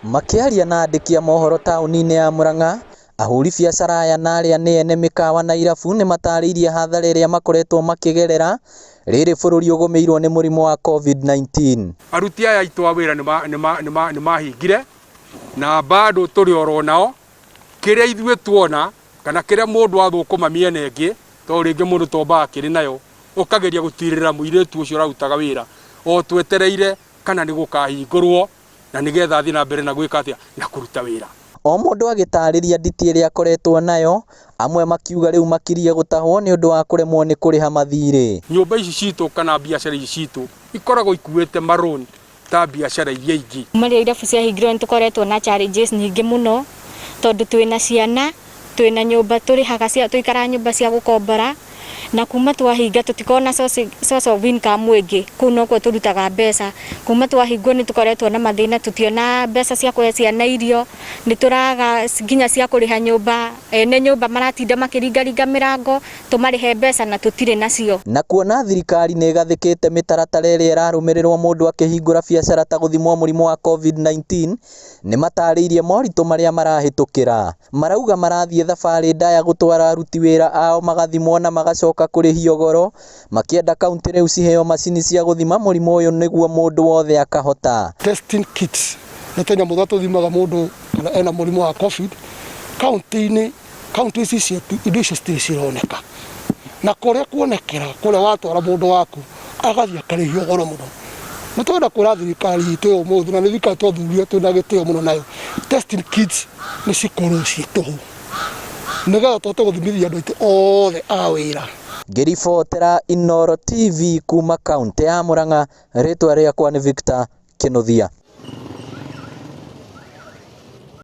Makĩaria na andĩki a mohoro taũni-inĩ ya Murang'a, ahũri biacara aya na arĩa nĩ ene mĩkawa na irabu nĩmatarĩirie hathara ĩrĩa makoretwo makĩgerera rĩrĩ bũrũri ũgũmĩirwo nĩ mũrimũ wa Covid-19. Aruti aya aitũ a wĩra nĩ mahingire na bado tũrĩ oro nao. Kĩrĩa ithuĩ tuona kana kĩrĩa mũndũ athũkũma mĩena ĩngĩ, tondũ rĩngĩ mũndũ to mbaa akĩrĩ nayo, ũkageria gũtirĩrĩra mũirĩtu ũcio ũrarutaga wĩra o twetereire kana nĩ gũkahingũrwo na nĩgetha athiĩ na mbere na gwĩka atĩa na kũruta wĩra. O mũndũ agĩtarĩria nditi ĩrĩa akoretwo nayo, amwe makiuga rĩu makirie gũtahwo nĩ ũndũ wa kũremwo nĩ kũrĩha mathirĩ. Nyũmba ici citũ kana biacara ici citũ ikoragwo ikuĩte marũni ta biacara iria ingĩ. Kuma rĩrĩa irabu ciahingirwo nĩ tũkoretwo na challenges nyingĩ mũno tondũ twĩna ciana, twĩna nyũmba tũrĩhaga cia tũikaraga nyũmba cia gũkombora na kuma twahinga tũtikoragwo na source of income ĩngĩ, kũu nokuo tũrutaga mbeca. Kuma twahingwo nĩ tũkoretwo na mathĩna tũtionaga mbeca cia kũhe ciana irio, nĩ tũraga nginya cia kũrĩha nyũmba, ene nyũmba maratinda makĩringaringa mĩrango tũmarĩhe mbeca na tũtirĩ nacio. Na kuona thirikari nĩ ĩgathĩkĩte mĩtaratara ĩrĩa ĩrarũmĩrĩrwo mũndũ akĩhingũra biacara ta gũthimwo mũrimũ wa Covid-19, nĩ matarĩirie moritũ marĩa marahĩtũkĩra. Marauga marathiĩ thabarĩ ndaya gũtwara aruti wĩra ao magathimwo na magacoka kũrĩhio goro, makĩenda kaunti rĩu ciheo macini cia gũthima mũrimũ ũyũ nĩguo mũndũ wothe akahota. Testing kits nĩ tũnyamũ tũrĩa tũthimaga mũndũ kana ena mũrimũ wa Covid kaunti-inĩ, kaunti ici cietu indo icio citirĩ cironeka, na kũrĩa kuonekera kũrĩa watwara mũndũ waku agathiĩ akarĩhio goro mũno. Nĩ tũrenda kwĩra thirikari itũ ya ũmũthĩ na nĩ thirikari twathurire twĩna gĩtĩo mũno nayo, testing kits nĩ cikorwo ciĩ tũhũ nĩgetha tũhote gũthimithia andũ aitũ othe a wĩra. Ngĩribotera Inooro TV kuma kaunti ya Murang'a, rĩtwa rĩakwa nĩ Victor Kĩnuthia.